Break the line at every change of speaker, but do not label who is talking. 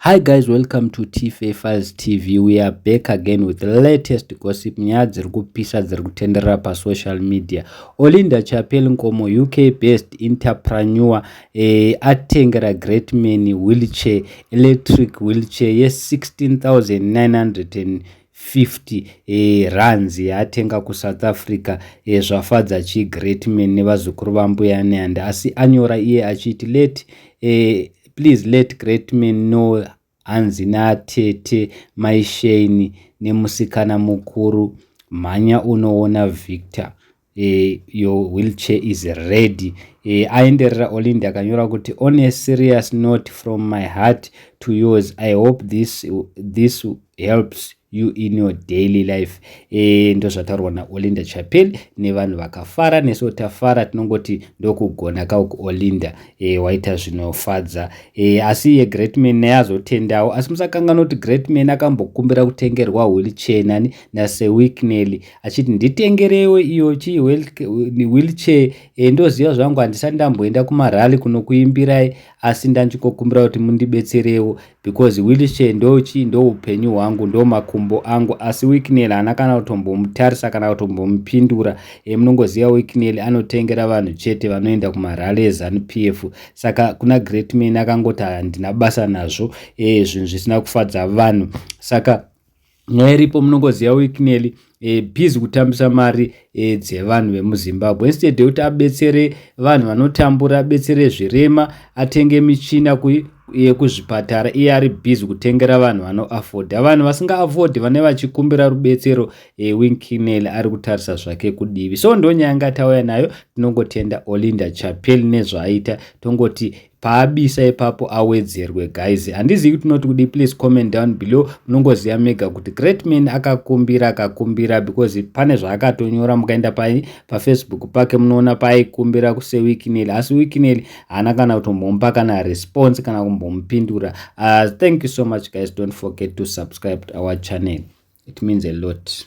Hi guys, welcome to TFA Files TV. We are back again with the latest gossip, nyaya dziri kupisa dziri kutenderera pasocial media. Olinda Chapel Nkomo, UK based entrepreneur, atengera Greatman wheelchair, electric wheelchair ye-16,950 rands yaatenga kuSouth Africa. Zvafadza chi Greatman nevazukuru vambuya Nehanda. Asi anyora iye achiti, let please let Greatman know, hanzi natete Maishane nemusikana mukuru, mhanya unoona Victor, your wheelchair is ready. Aenderera Olinda akanyora kuti, "On a serious note, from my heart to yours, I hope this helps you in your daily life." Ndozvataurwa naOlinda Chapel nevanhu vakafara. Nesuwo tafara, tinongoti ndokugona kauku Olinda, waita zvinofadza. Asi iye Greatman naye azotendawo. Asi musakanganwa kuti Greatman akambokumbira kutengerwa wheelchair nani? NaSir Wicknell, achiti nditengerewo iyo chi wheelchair. Ndoziva zvangu handisati ndamboenda kumarally kunokuimbirai, asi ndanchikokumbira kuti mundibetserewo because wheelchair ndochi ndo upenyu hwangu, ndo makumbo angu. Asi Wicknell haana kana kutombomutarisa kana kutombomupindura. Munongoziva Wicknell anotengera vanhu chete vanoenda kumarally eZANU PF. Saka kuna Greatman akangoti handina basa nazvo. Zvinhu zvisina kufadza vanhu. Saka nyaya iripo, munongoziva Wicknell busy kutambisa mari dzevanhu vemuZimbabwe instead yekuti abetsere vanhu vanotambura, abetsere zvirema, atenge michina yekuzvipatara. Iye ari busy kutengera vanhu vanoafforda. Vanhu vasingaaffordi vane vachikumbira rubetsero, Wicknell ari kutarisa zvake kudivi. So ndonyaya ngatauya nayo. Tinongotenda Olinda Chapel nezvaaita, tongoti paabisa ipapo awedzerwe. Guys, handizivi kuti tinoti kudi. Please comment down below. Munongoziva mega kuti Greatman akakumbira, akakumbira because pane zvaakatonyora. Mukaenda paFacebook pake munoona paaikumbira kuSir Wicknell, asi Wicknell haana kana kutombomupa kana response kana kumbomupindura. Thank you so much guys. Don't forget to subscribe to our channel, it means a lot.